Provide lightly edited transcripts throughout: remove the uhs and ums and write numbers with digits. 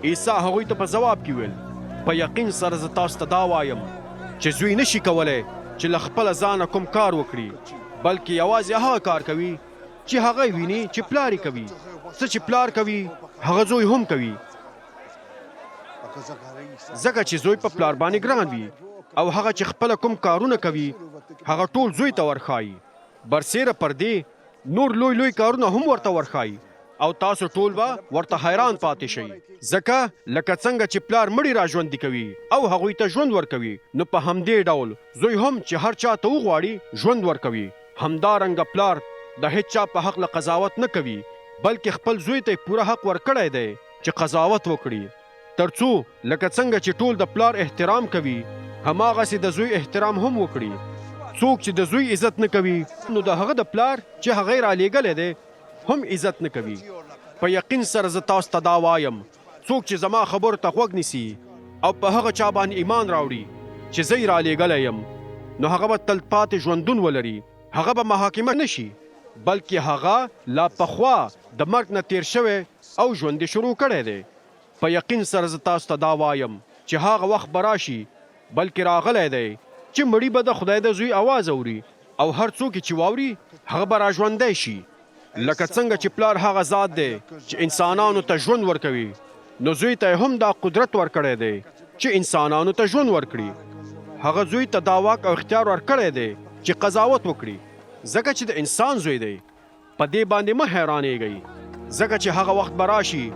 عیسی هغوی ته په ځواب کې وویل، په یقین سره زه تاسو ته دا وایم چې زوی نه شي کولی چې له خپله ځانه کوم کار وکړي، بلکې یوازې هغه کار کوي چې هغه یې ویني چې پلار یې کوي. څه چې پلار کوي، هغه زوی هم کوي. ځکه چې زوی په پلار باندې ګران وي او هغه چې خپله کوم کارونه کوي، هغه ټول زوی ته ورښايي. برسېره پر دې نور لوی لوی کارونه هم ورته ورښايي او تاسو ټول به ورته حیران پاتې شئ. ځکه لکه څنګه چې پلار مړي راژوندي کوي او هغوی ته ژوند ورکوي، نو په همدې ډول زوی هم چې هر چا ته وغواړي ژوند ورکوي. همدارنګه پلار د هېچا په هکله قضاوت نه کوي، بلکې خپل زوی ته یې پوره حق ورکړی دی چې قضاوت وکړي. ترڅو لکه څنګه چې ټول د پلار احترام کوي، هماغسې د زوی احترام هم وکړي. څوک چې د زوی عزت نه کوي، نو د هغه د پلار چې هغه یې رالېږلی دی، هم عزت نه کوي. په یقین سره زه تاسو ته دا وایم، څوک چې زما خبرو ته غوږ نیسي او په هغه چا باندې ایمان راوړي چې زه یې رالېږلی یم، نو هغه به تلپاتې ژوندون ولري، هغه به محاکمه نه شي، بلکې هغه لا پخوا د مرګ نه تېر شوی او ژوند یې شروع کړی دی. په یقین سره زه تاسو ته دا وایم چې هغه وخت به راشي، بلکې راغلی دی، چې مړي به د خدای د زوی اواز اوري او هر څوک یې چې واوري، هغه به راژوندی شي. لکه څنګه چې پلار هغه ذات دی چې انسانانو ته ژوند ورکوي، نو زوی ته یې هم دا قدرت ورکړی دی چې انسانانو ته ژوند ورکړي. هغه زوی ته دا واک او اختیار ورکړی دی چې قضاوت وکړي، ځکه چې د انسان زوی دی. په دې باندې مه حیرانېږئ، ځکه چې هغه وخت به راشي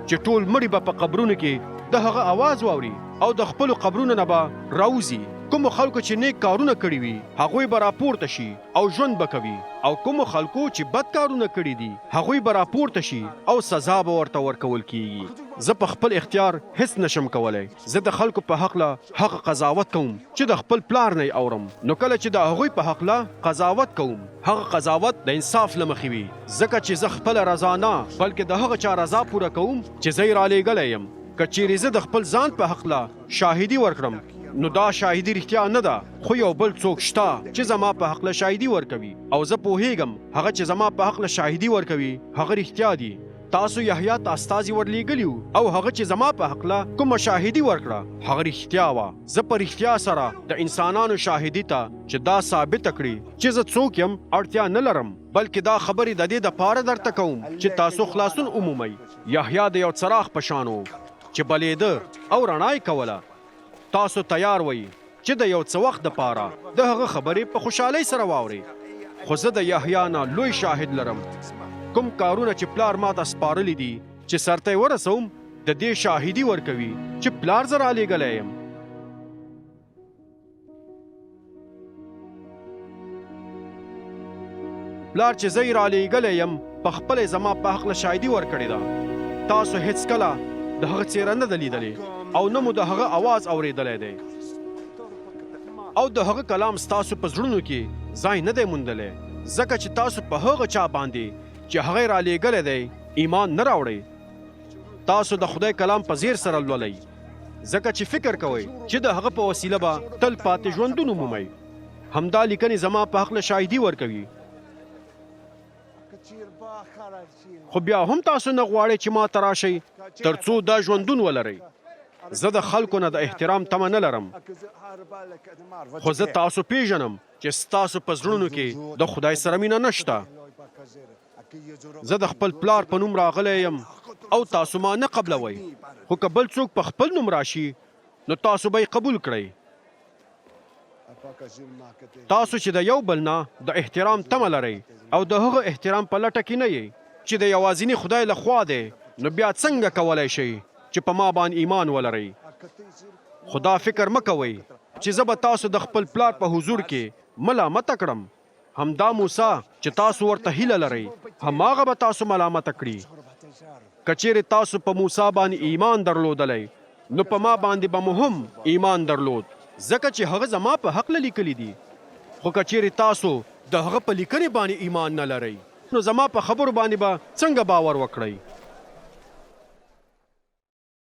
چې ټول مړي به په قبرونو کې د هغه اواز واوري او د خپلو قبرونو نه به راوځي. کومو خلکو چې نېک کارونه کړي وي، هغوی به راپورته شي او ژوند به کوي او کومو خلکو چې بد کارونه کړي دي، هغوی به راپورته شي او سزا به ورته ورکول کېږي. زه په خپل اختیار هېڅ نه شم کولی. زه د خلکو په هکله هغه قضاوت کوم چې د خپل پلار نه یې اورم، نو کله چې د هغوی په هکله قضاوت کوم، هغه قضاوت د انصاف له مخې وي، ځکه چې زه خپله رضا نه، بلکې د هغه چا رضا پوره کوم چې زه یې رالېږلی یم. که چېرې زه د خپل ځان په هکله شاهدي ورکړم، نو دا شاهدي رښتیا نه ده، خو یو بل څوک شته چې زما په هکله شاهدي ورکوي او زه پوهېږم هغه چې زما په هکله شاهدي ورکوي، هغه رښتیا دي. تاسو یحیی ته استازي ورلېږلي وو او هغه چې زما په هکله کومه شاهدي ورکړه، هغه رښتیا وه. زه په رښتیا سره د انسانانو شاهدي ته چې دا ثابته کړي چې زه څوک یم، اړتیا نه لرم، بلکې دا خبرې د دې دپاره درته کوم چې تاسو خلاصون ومومئ. یحیی د یو څراغ په شان و چې بلېده او رڼا یې کوله. تاسو تیار وئ چې د یو څه وخت دپاره د هغه خبرې په خوشحالۍ سره واورئ، خو زه د یحیی نه لوی شاهد لرم. کوم کارونه چې پلار ماته سپارلي دي چې سرته یې ورسوم، د دې شاهدي ورکوي چې پلار زه رالېږلی یم. پلار چې زه یې رالېږلی یم، په خپله یې زما په هکله شاهدي ورکړې ده. تاسو هېڅکله د هغه څېره نه ده لیدلې او نه مو د هغه اواز اورېدلی دی او د هغه کلام ستاسو په زړونو کې ځای نه دی موندلی، ځکه چې تاسو په هغه چا باندې چې هغه یې رالېږلی دی ایمان نه راوړئ. تاسو د خدای کلام په ځیر سره لولئ، ځکه چې فکر کوئ چې د هغه په وسیله به تل پاتې ژوندون ومومئ. همدا لیکنې زما په هکله شاهدي ورکوي. خو بیا هم تاسو نه غواړئ چې ما ته راشئ ترڅو دا ژوندون ولرئ. زه د خلکو نه د احترام تمه نه لرم، خو زه تاسو پیژنم چې ستاسو په زړونو کې د خدای سره مینه نشته. زه د خپل پلار په نوم راغلی یم او تاسو ما نه قبلوئ، خو که بل څوک په خپل نوم راشي، نو تاسو به یې قبول کړئ. تاسو چې د یو بل نه د احترام تمه لرئ او د هغه احترام په لټه کې نه یئ چې د یوازیني خدای له خوا دی، نو بیا څنګه کولای شئ چې په ما باندې ایمان ولرئ؟ خو دا فکر مه کوئ چې زه به تاسو د خپل پلار په حضور کې ملامته کړم. همدا موسی چې تاسو ورته هیله لرئ، هماغه به تاسو ملامته کړي. که چېرې تاسو په موسی باندې ایمان درلودلی، نو په ما باندې به مو هم ایمان درلود، ځکه چې هغه زما په هکله لیکلي دي. خو که چېرې تاسو د هغه په لیکنې باندې ایمان نه لرئ، نو زما په خبرو باندې به څنګه باور وکړئ؟